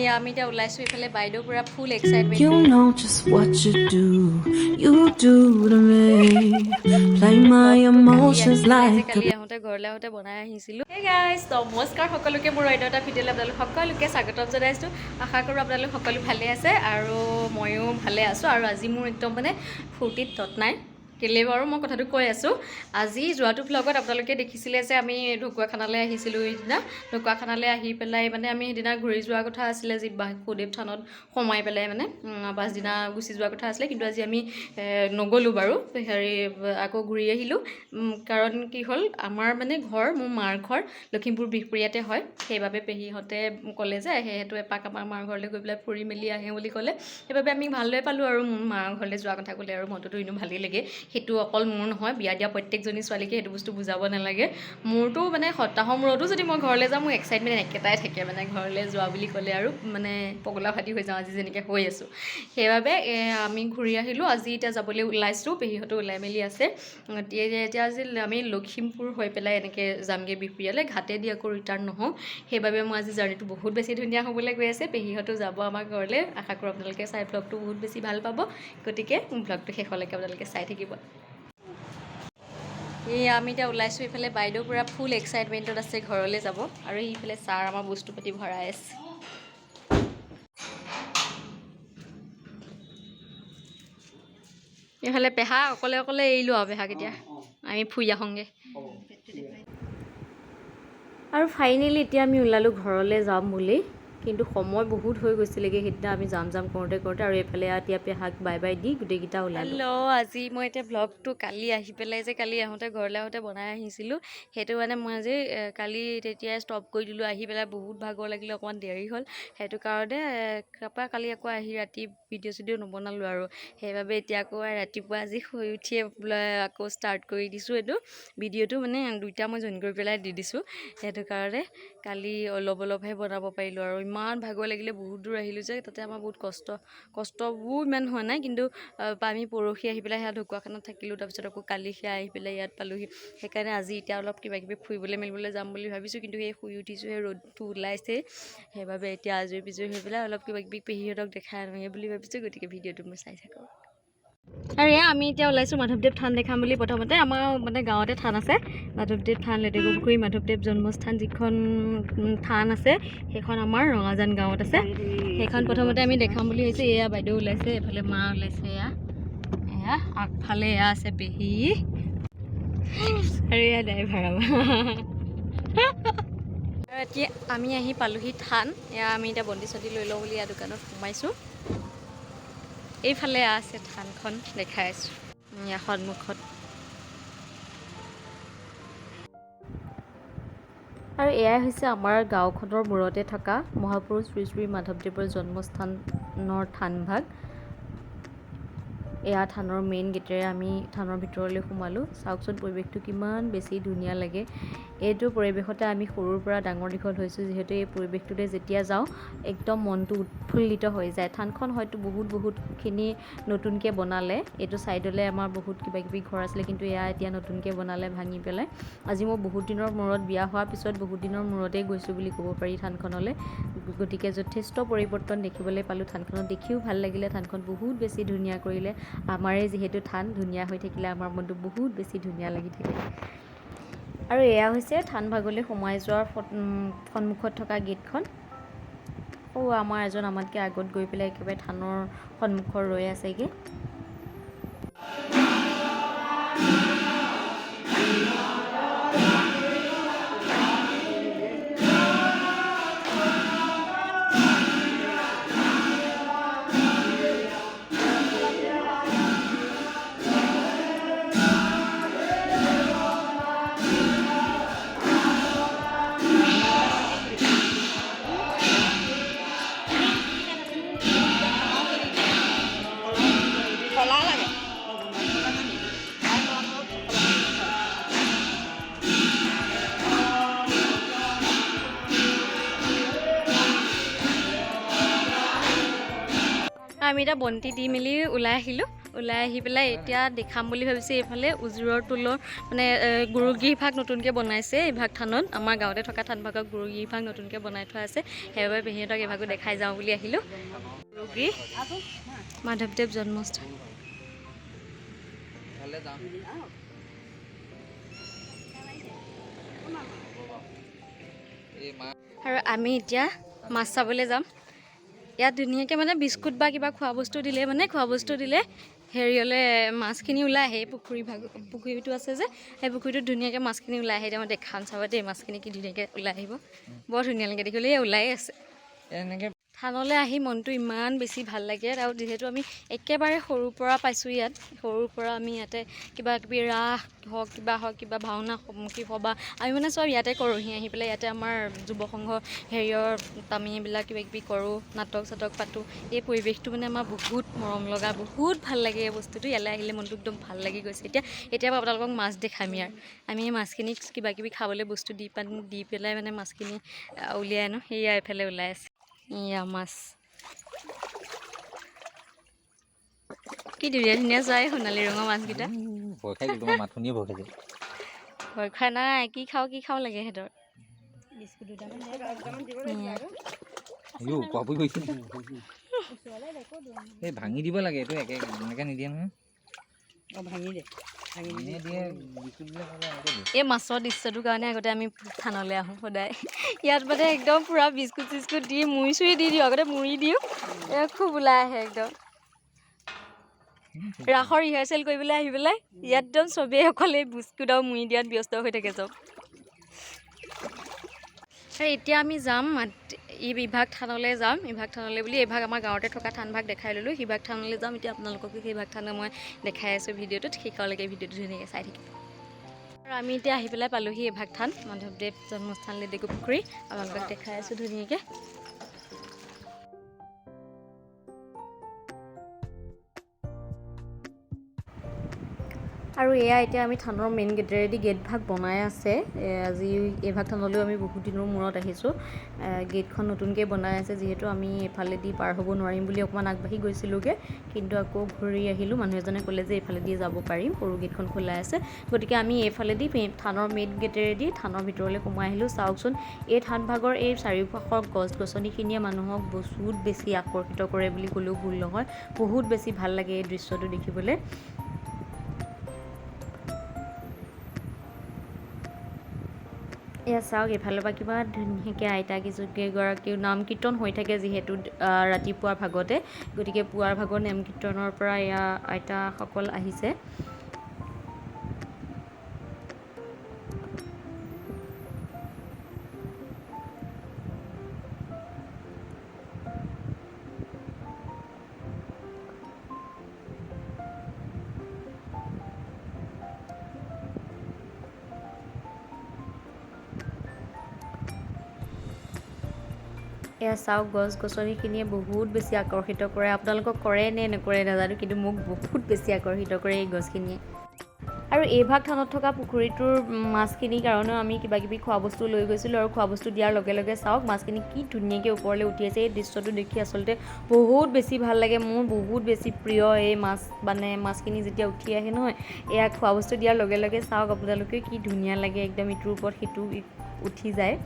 এয়া আমি এতিয়া ওলাইছোঁ। ইফালে বাইদেউ পূৰা ফুল excitement. You know just what you do to me. Play my emotions like কালি আহোঁতে, ঘৰলৈ আহোঁতে বনাই আহিছিলোঁ। হে গাইজ, নমস্কাৰ সকলোকে। মোৰ অন্য এটা ভিডিঅ'লৈ আপোনালোক সকলোকে স্বাগতম জনাইছোঁ। আশা কৰোঁ আপোনালোক সকলো ভালে আছে আৰু ময়ো ভালে আছোঁ। আৰু আজি মোৰ একদম মানে ফূৰ্তিত তত নাই। কেলৈ বাৰু, মই কথাটো কৈ আছোঁ। আজি যোৱাটো ভ্লগত আপোনালোকে দেখিছিলে যে আমি ঢকুৱাখানালৈ আহিছিলোঁ। সেইদিনা ঢকুৱাখানালৈ আহি পেলাই মানে আমি সেইদিনা ঘূৰি যোৱাৰ কথা আছিলে, যি বাসুদেৱ থানত সোমাই পেলাই মানে পাছদিনা গুচি যোৱাৰ কথা আছিলে। কিন্তু আজি আমি নগ'লোঁ বাৰু, হেৰি আকৌ ঘূৰি আহিলোঁ। কাৰণ কি হ'ল, আমাৰ মানে ঘৰ, মোৰ মাৰ ঘৰ লখিমপুৰ বিহপুৰীয়াতে হয়। সেইবাবে পেহীহঁতে ক'লে যে সেইটো এপাক আমাৰ মাৰ ঘৰলৈ গৈ পেলাই ফুৰি মেলি আহে বুলি ক'লে। সেইবাবে আমি ভালদৰে পালোঁ আৰু মোৰ মাৰ ঘৰলৈ যোৱা কথা ক'লে আৰু মনটোতো এনেও ভালেই লাগে। সেইটো অকল মোৰ নহয়, বিয়া দিয়া প্ৰত্যেকজনী ছোৱালীকে সেইটো বস্তু বুজাব নালাগে। মোৰতো মানে সপ্তাহৰ মূৰতো যদি মই ঘৰলৈ যাওঁ, মোৰ এক্সাইটমেণ্ট একেটাই থাকে। মানে ঘৰলৈ যোৱা বুলি ক'লে আৰু মানে পগলা ফাটি হৈ যাওঁ, আজি যেনেকৈ হৈ আছোঁ। সেইবাবে আমি ঘূৰি আহিলোঁ। আজি এতিয়া যাবলৈ ওলাইছোঁ, পেহীহঁতো ওলাই মেলি আছে। এতিয়া এতিয়া আজি আমি লখিমপুৰ হৈ পেলাই এনেকৈ যামগৈ বিহপুৰীয়ালৈ, ঘাটেদি আকৌ ৰিটাৰ্ণ নহওঁ। সেইবাবে মই আজি জাৰ্ণিটো বহুত বেছি ধুনীয়া হ'বলৈ গৈ আছে। পেহীহঁতো যাব আমাৰ ঘৰলৈ। আশা কৰোঁ আপোনালোকে চাই ভ্লগটো বহুত বেছি ভাল পাব। গতিকে ভ্লগটো শেষলৈকে আপোনালোকে চাই থাকিব। এই আমি এতিয়া ওলাইছোঁ। ইফালে বাইদেউ পূৰা ফুল এক্সাইটমেণ্টত আছে, ঘৰলৈ যাব। আৰু এইফালে ছাৰ আমাৰ বস্তু পাতি ভৰাই আছে। এইফালে পেহা অকলে অকলে এৰিলোঁ আৰু পেহাক, এতিয়া আমি ফুৰি আহোঁগৈ। আৰু ফাইনেলি এতিয়া আমি ওলালোঁ ঘৰলৈ যাম বুলি। কিন্তু সময় বহুত হৈ গৈছিলেগৈ সেইদিনা আমি যাম যাম কৰোঁতে কৰোঁতে। আৰু এইফালে এতিয়া পেহাক বাই বাই the গোটেইকেইটা ওলালোঁ। হেল্ল', আজি মই এতিয়া ভ্লগটো কালি আহি পেলাই যে কালি আহোঁতে, ঘৰলৈ আহোঁতে বনাই আহিছিলোঁ, সেইটো মানে মই আজি কালি তেতিয়াই ষ্টপ কৰি দিলোঁ। আহি পেলাই বহুত ভাগৰ লাগিলে, অকণমান দেৰি হ'ল। সেইটো কাৰণে তাৰপৰা কালি আকৌ আহি ৰাতি ভিডিঅ' চিডিঅ' নবনালোঁ আৰু সেইবাবে এতিয়া আকৌ ৰাতিপুৱা আজি শুই উঠিয়ে বোলে আকৌ ষ্টাৰ্ট কৰি দিছোঁ এইটো ভিডিঅ'টো। মানে দুইটা মই জইন কৰি পেলাই দি দিছোঁ। সেইটো কাৰণে কালি অলপ অলপহে বনাব পাৰিলোঁ আৰু ইমান ভাগৰ লাগিলে, বহুত দূৰ আহিলোঁ যে তাতে আমাৰ বহুত কষ্ট। কষ্টবোৰ ইমান হোৱা নাই, কিন্তু আমি পৰহি আহি পেলাই সেয়া ঢকুৱাখানাত থাকিলোঁ। তাৰপিছত আকৌ কালি সেয়া আহি পেলাই ইয়াত পালোহি। সেইকাৰণে আজি এতিয়া অলপ কিবা কিবি ফুৰিবলৈ মেলিবলৈ যাম বুলি ভাবিছোঁ। কিন্তু সেই শুই উঠিছোঁ, সেই ৰ'দটো ওলাইছে। সেইবাবে এতিয়া আজৰি বিজৰি হৈ পেলাই অলপ কিবা কিবি পেহীহঁতক দেখাই আনোগৈ বুলি ভাবিছোঁ। গতিকে ভিডিঅ'টো মই চাই থাকক। আৰু এয়া আমি এতিয়া ওলাইছোঁ মাধৱদেৱ থান দেখাম বুলি। প্ৰথমতে আমাৰ মানে গাঁৱতে থান আছে, মাধৱদেৱ থান, লেটেকুপুখুৰী মাধৱদেৱ জন্মস্থান যিখন থান আছে, সেইখন আমাৰ ৰঙাজান গাঁৱত আছে। সেইখন প্ৰথমতে আমি দেখাম বুলি ভাবিছোঁ। এয়া বাইদেউ ওলাইছে, এইফালে মা ওলাইছে। এয়া এয়া আগফালে এয়া আছে পেহী আৰু এয়া ড্ৰাইভাৰ আমাৰ। আৰু এতিয়া আমি আহি পালোহি থান। এয়া আমি এতিয়া বন্তি চন্তি লৈ লওঁ বুলি এয়া দোকানত সোমাইছোঁ। এইফালে আছে থানখন, দেখাই আছোঁ ইয়াৰ সন্মুখত। আৰু এয়াই হৈছে আমাৰ গাঁওখনৰ মূৰতে থকা মহাপুৰুষ শ্ৰী শ্ৰী মাধৱদেৱৰ জন্মস্থানৰ থানভাগ। এয়া থানৰ মেইন গেটেৰে আমি থানৰ ভিতৰলৈ সোমালোঁ। চাওকচোন, পৰিৱেশটো কিমান বেছি ধুনীয়া লাগে। এইটো পৰিৱেশতে আমি সৰুৰ পৰা ডাঙৰ দীঘল হৈছোঁ যিহেতু এই পৰিৱেশটোতে যেতিয়া যাওঁ, একদম মনটো উৎফুল্লিত হৈ যায়। থানখন হয়তো বহুত বহুতখিনি নতুনকৈ বনালে। এইটো ছাইডলৈ আমাৰ বহুত কিবা কিবি ঘৰ আছিলে, কিন্তু এয়া এতিয়া নতুনকৈ বনালে ভাঙি পেলাই। আজি মই বহুত দিনৰ মূৰত, বিয়া হোৱাৰ পিছত বহুত দিনৰ মূৰতেই গৈছোঁ বুলি ক'ব পাৰি থানখনলৈ। গতিকে যথেষ্ট পৰিৱৰ্তন দেখিবলৈ পালোঁ থানখনত। দেখিও ভাল লাগিলে। থানখন বহুত বেছি ধুনীয়া কৰিলে। আমাৰে যিহেতু থান, ধুনীয়া হৈ থাকিলে আমাৰ মনটো বহুত বেছি ধুনীয়া লাগি থাকে। আৰু এয়া হৈছে থান ভাগলৈ সোমাই যোৱাৰ সন্মুখত থকা গেটখন। সৌ আমাৰ এজন আমাতকৈ আগত গৈ পেলাই একেবাৰে থানৰ সন্মুখত ৰৈ আছেগৈ। আমি এতিয়া বন্তি দি মেলি ওলাই আহিলোঁ। ওলাই আহি পেলাই এতিয়া দেখাম বুলি ভাবিছোঁ। এইফালে উজোৰৰ টোলৰ মানে গুৰুগৃহভাগ নতুনকৈ বনাইছে এইভাগ থানত। আমাৰ গাঁৱতে থকা থানভাগক গুৰুগৃহভাগ নতুনকৈ বনাই থোৱা আছে, সেইবাবে পেহীহঁতক এইভাগো দেখাই যাওঁ বুলি আহিলোঁ। গুৰুগৃহ মাধৱদেৱ জন্মস্থান। আৰু আমি এতিয়া মাছ চাবলৈ যাম। ইয়াত ধুনীয়াকৈ মানে বিস্কুট বা কিবা খোৱা বস্তু দিলে, মানে খোৱা বস্তু দিলে হেৰিয়লৈ মাছখিনি ওলাই আহে। এই পুখুৰী ভাগ, পুখুৰীটো আছে যে, সেই পুখুৰীটোত ধুনীয়াকৈ মাছখিনি ওলাই আহে। এতিয়া মই দেখাম, চাব দেই, মাছখিনি কি ধুনীয়াকৈ ওলাই আহিব। বৰ ধুনীয়া লাগে দেখিবলৈ। এই ওলাই আছে। এনেকৈ থানলৈ আহি মনটো ইমান বেছি ভাল লাগে। আৰু যিহেতু আমি একেবাৰে সৰুৰ পৰা পাইছোঁ ইয়াত, সৰুৰ পৰা আমি ইয়াতে কিবা কিবি ৰাস হওক, কিবা হওক, কিবা ভাওনা কি সভা, আমি মানে চব ইয়াতে কৰোঁহি আহি পেলাই। ইয়াতে আমাৰ যুৱ সংঘ হেৰিয়ৰ আমি এইবিলাক কিবা কিবি কৰোঁ, নাটক চাটক পাতোঁ। এই পৰিৱেশটো মানে আমাৰ বহুত মৰম লগা, বহুত ভাল লাগে এই বস্তুটো। ইয়ালৈ আহিলে মনটো একদম ভাল লাগি গৈছে। এতিয়া এতিয়া আপোনালোকক মাছ দেখাম। ইয়াৰ আমি এই মাছখিনিক কিবা কিবি খাবলৈ বস্তু দি পানি দি পেলাই মানে মাছখিনি উলিয়াই আনো। সেয়া এইফালে ওলাই আছে। এয়া মাছ কি ধুনীয়া ধুনীয়া চাই সোণালী ৰঙৰ মাছকেইটা। ভয় খাই গ'লো, তোমাৰ মাত শুনিয়ে ভয় খাইছে। ভয় খোৱা নাই, কি খাওঁ কি খাওঁ লাগে সিহঁতৰ। ইও পাপৰি গৈছে। এই ভাঙি দিব লাগে এইটো, একে এনেকৈ নিদিয়ে নহয়। ভাঙি দিয়ে, বিস্কুটবিলাক হ'লে এনেকৈ দিয়ে। এই মাছৰ দৃশ্যটোৰ কাৰণে আগতে আমি থানলৈ আহোঁ সদায়। ইয়াত মানে একদম পূৰা বিস্কুট চিস্কুট দি মুড়ি চুৰি দি দিওঁ, আগতে মুড়ি দিওঁ, এ খুব ওলাই আহে একদম। ৰাসৰ ৰিহাৰ্চেল কৰিবলৈ আহি পেলাই ইয়াত একদম চবেই অকল এই বিস্কুট আৰু মুড়ি দিয়াত ব্যস্ত হৈ থাকে চব। আৰু এতিয়া আমি যাম এই বিভাগ থানলৈ যাম। ইভাগ থানলৈ বুলি এইভাগ আমাৰ গাঁৱতে থকা থানভাগ দেখাই ল'লোঁ, সিভাগ থানলৈ যাম। এতিয়া আপোনালোককো সেইভাগ থান মই দেখাই আছোঁ ভিডিঅ'টোত, শেষলৈকে ভিডিঅ'টো ধুনীয়াকৈ চাই থাকিব। আৰু আমি এতিয়া আহি পেলাই পালোহি এইভাগ থান, মাধৱদেৱ জন্মস্থান লেটেকু পুখুৰী। আপোনালোকক দেখাই আছোঁ ধুনীয়াকৈ। আৰু এয়া এতিয়া আমি থানৰ মেইন গেটেৰেদি গেটভাগ বনাই আছে। আজি এইভাগ থানলৈও আমি বহুত দিনৰ মূৰত আহিছোঁ। গেটখন নতুনকৈ বনাই আছে, যিহেতু আমি এইফালেদি পাৰ হ'ব নোৱাৰিম বুলি অকণমান আগবাঢ়ি গৈছিলোঁগৈ, কিন্তু আকৌ ঘূৰি আহিলোঁ। মানুহ এজনে ক'লে যে এইফালেদি যাব পাৰিম, সৰু গেটখন খোলা আছে। গতিকে আমি এইফালেদি থানৰ মেইন গেটেৰেদি থানৰ ভিতৰলৈ সোমাই আহিলোঁ। চাওকচোন, এই থানভাগৰ এই চাৰিওকাষৰ গছ গছনিখিনিয়ে মানুহক বহুত বেছি আকৰ্ষিত কৰে বুলি ক'লেও ভুল নহয়। বহুত বেছি ভাল লাগে এই দৃশ্যটো দেখিবলৈ। এয়া চাওক, এইফালৰ পৰা কিবা ধুনীয়াকৈ আইতা কেইগৰাকীও নাম কীৰ্তন হৈ থাকে, যিহেতু ৰাতিপুৱাৰ ভাগতে, গতিকে পুৱাৰ ভাগৰ নাম কীৰ্তনৰ পৰা এয়া আইতাসকল আহিছে। এয়া চাওক, গছ গছনিখিনিয়ে বহুত বেছি আকৰ্ষিত কৰে। আপোনালোকক কৰে নে নকৰে নাজানো, কিন্তু মোক বহুত বেছি আকৰ্ষিত কৰে এই গছখিনিয়ে। আৰু এইভাগ থানত থকা পুখুৰীটোৰ মাছখিনিৰ কাৰণেও আমি কিবা কিবি খোৱা বস্তু লৈ গৈছিলোঁ। আৰু খোৱা বস্তু দিয়াৰ লগে লগে চাওক মাছখিনি কি ধুনীয়াকৈ ওপৰলৈ উঠি আছে। এই দৃশ্যটো দেখি আচলতে বহুত বেছি ভাল লাগে। মোৰ বহুত বেছি প্ৰিয় এই মাছ, মানে মাছখিনি যেতিয়া উঠি আহে নহয়, এয়া খোৱা বস্তু দিয়াৰ লগে লগে চাওক আপোনালোকে কি ধুনীয়া লাগে, একদম ইটোৰ ওপৰত সিটো উঠি যায়।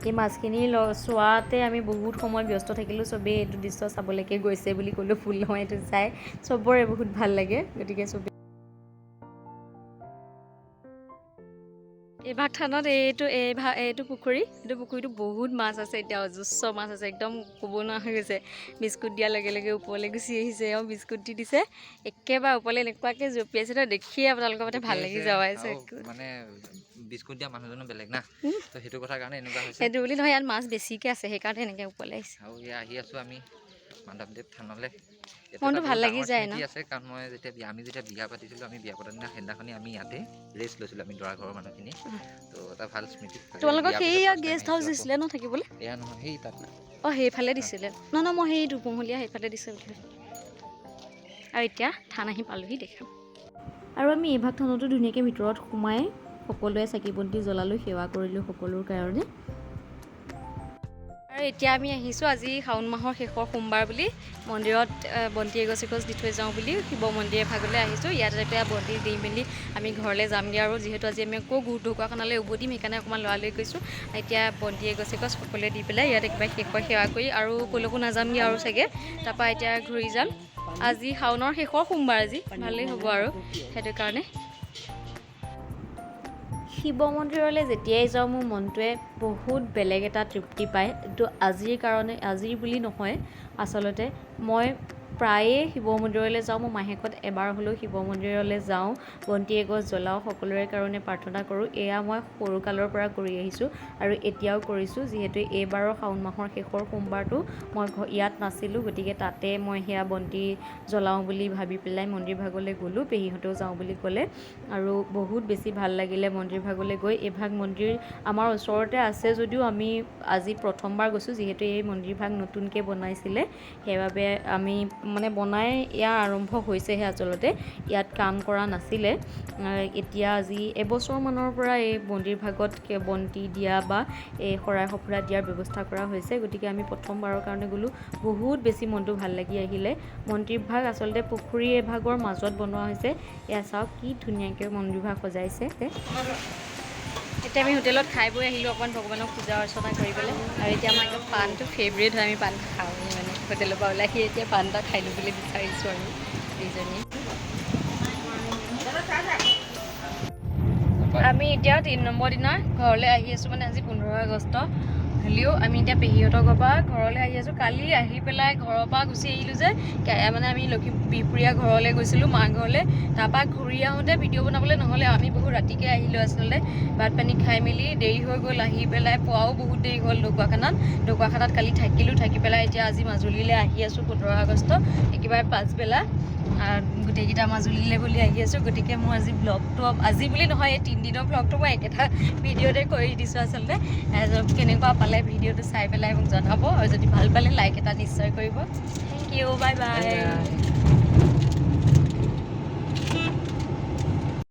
এই মাছখিনি চোৱাতে আমি বহুত সময় ব্যস্ত থাকিলোঁ। চবেই এইটো দৃশ্য চাবলৈকে গৈছে বুলি ক'লেও ভুল নহয়। এইটো চাই চবৰে বহুত ভাল লাগে। গতিকে চবেই এইভাগ থানত এইটো পুখুৰী, এইটো পুখুৰীটো বহুত মাছ আছে এতিয়া, অজস্ৰ মাছ আছে, একদম ক'ব নোৱাৰা হৈ গৈছে। বিস্কুট দিয়াৰ লগে লগে ওপৰলৈ গুচি আহিছে, আৰু বিস্কুট দি দিছে একেবাৰে ওপৰলৈ এনেকুৱাকৈ জঁপিয়াইছে ন, দেখিয়ে আপোনালোকৰ মানে ভাল লাগি যাব। মানে বিস্কুট দিয়া মানুহজনো বেলেগ না, তো সেইটো কথাৰ কাৰণে এনেকুৱা হৈছে। সেইটো বুলি নহয়, ইয়াত মাছ বেছিকৈ আছে, সেইকাৰণে এনেকৈ ওপৰলৈ আহিছে। আৰু এয়া আহি আছোঁ আমি মাধৱদেৱ থানলৈ। মনটো ভাল লাগি যায় ন? আছে, কাৰণ মই যেতিয়া বিয়া, আমি যেতিয়া বিয়া পাতিছিলোঁ, আমি বিয়া পতাৰ দিনা সেইদিনাখনি আমি ইয়াতে ৰেষ্ট লৈছিলোঁ, আমি দৰা ঘৰৰ মানুহখিনি। তো এটা ভাল স্মৃতি। তোমালোকক সেই গেষ্ট হাউচ দিছিলে ন থাকিবলৈ? এয়া নহয়, সেই তাত। অঁ, সেইফালে দিছিলে। নহয় নহয়, মই সেই দুমহলীয়া সেইফালে দিছে বুলি ভাবিছোঁ। আৰু এতিয়া থান আহি পালোহি, দেখাম। আৰু আমি এইভাগ থানতো ধুনীয়াকৈ ভিতৰত সোমাই সকলোৱে চাকি বন্তি জ্বলালোঁ, সেৱা কৰিলোঁ সকলোৰ কাৰণে। আৰু আৰু এতিয়া আমি আহিছোঁ আজি শাওণ মাহৰ শেষৰ সোমবাৰ বুলি মন্দিৰত বন্তি এগছ এগছ দি থৈ যাওঁ বুলি শিৱ মন্দিৰ এভাগলৈ আহিছোঁ। ইয়াত এতিয়া বন্তি দি মেলি আমি ঘৰলৈ যামগৈ আৰু যিহেতু আজি আমি আকৌ ঢকুৱাখানালৈ উভতিম, সেইকাৰণে অকণমান লৰালৰি কৰিছোঁ। এতিয়া বন্তি এগছ এগছ সকলোৱে দি পেলাই ইয়াত একেবাৰে শেষৰ সেৱা কৰি আৰু ক'লৈকো নাযামগৈ আৰু চাগে, তাৰপৰা এতিয়া ঘূৰি যাম। আজি শাওণৰ শেষৰ সোমবাৰ, আজি ভালেই হ'ব আৰু সেইটো কাৰণে। শিৱ মন্দিৰলৈ যেতিয়াই যাওঁ মোৰ মনটোৱে বহুত বেলেগ এটা তৃপ্তি পায়। এইটো আজিৰ কাৰণে, আজিৰ বুলি নহয়, আচলতে মই প্ৰায়ে শিৱ মন্দিৰলৈ যাওঁ। মই মাহেকত এবাৰ হ'লেও শিৱ মন্দিৰলৈ যাওঁ, বন্তি এগছ জ্বলাওঁ, সকলোৰে কাৰণে প্ৰাৰ্থনা কৰোঁ। এয়া মই সৰুকালৰ পৰা কৰি আহিছোঁ আৰু এতিয়াও কৰিছোঁ। যিহেতু এইবাৰৰ শাওণ মাহৰ শেষৰ সোমবাৰটো মই ইয়াত নাছিলোঁ, গতিকে তাতে মই সেয়া বন্তি জ্বলাওঁ বুলি ভাবি পেলাই মন্দিৰ ভাগলৈ গ'লোঁ। পেহীহঁতেও যাওঁ বুলি ক'লে আৰু বহুত বেছি ভাল লাগিলে মন্দিৰ ভাগলৈ গৈ। এইভাগ মন্দিৰ আমাৰ ওচৰতে আছে যদিও আমি আজি প্ৰথমবাৰ গৈছোঁ, যিহেতু এই মন্দিৰভাগ নতুনকৈ বনাইছিলে, সেইবাবে আমি মানে বনাই ইয়াৰ আৰম্ভ হৈছেহে, আচলতে ইয়াত কাম কৰা নাছিলে। এতিয়া আজি এবছৰমানৰ পৰা এই মন্দিৰ ভাগত বন্তি দিয়া বা এই শৰাই সঁফুৰা দিয়াৰ ব্যৱস্থা কৰা হৈছে। গতিকে আমি প্ৰথমবাৰৰ কাৰণে গ'লোঁ, বহুত বেছি মনটো ভাল লাগি আহিলে। মন্দিৰভাগ আচলতে পুখুৰী এভাগৰ মাজত বনোৱা হৈছে। এয়া চাওক কি ধুনীয়াকৈ মন্দিৰভাগ সজাইছে। এতিয়া আমি হোটেলত খাই বৈ আহিলোঁ অকণমান ভগৱানক পূজা অৰ্চনা কৰিবলৈ। আৰু এতিয়া আমাৰ একদম পাণটো ফেভৰেট হয়, আমি পাণ খাওঁৱেই। মানে হোটেলৰ পৰা ওলাই আহি এতিয়া পাণ এটা খাই ল'বলৈ বুলি বিচাৰিছোঁ আৰু দুইজনী। আমি এতিয়া 3 নম্বৰ দিনা ঘৰলৈ আহি আছোঁ, মানে আজি 15 আগষ্ট হ'লেও আমি এতিয়া পেহীহঁতৰ ঘৰৰ পৰা ঘৰলৈ আহি আছোঁ। কালি আহি পেলাই ঘৰৰ পৰা গুচি আহিলোঁ যে, মানে আমি বিহপুৰীয়া ঘৰলৈ গৈছিলোঁ, মা ঘৰলৈ। তাৰপৰা ঘূৰি আহোঁতে ভিডিঅ' বনাবলৈ নহ'লে, আমি বহুত ৰাতিকৈ আহিলোঁ। আচলতে ভাত পানী খাই মেলি দেৰি হৈ গ'ল, আহি পেলাই পোৱাও বহুত দেৰি হ'ল ঢকুৱাখানাত। ঢকুৱাখানাত কালি থাকিলোঁ, থাকি পেলাই এতিয়া আজি মাজুলীলৈ আহি আছোঁ 15 আগষ্ট একেবাৰে পাছবেলা গোটেইকেইটা মাজুলীলৈ বুলি আহি আছোঁ। গতিকে মোৰ আজি ব্লগটো, আজি বুলি নহয়, এই 3 দিনৰ ব্লগটো মই একেটা ভিডিঅ'তে কৰি দিছোঁ। আচলতে কেনেকুৱা পালে ভিডিঅ'টো চাই পেলাই মোক জনাব আৰু যদি ভাল পালে লাইক এটা নিশ্চয় কৰিব। Thank you, bye bye.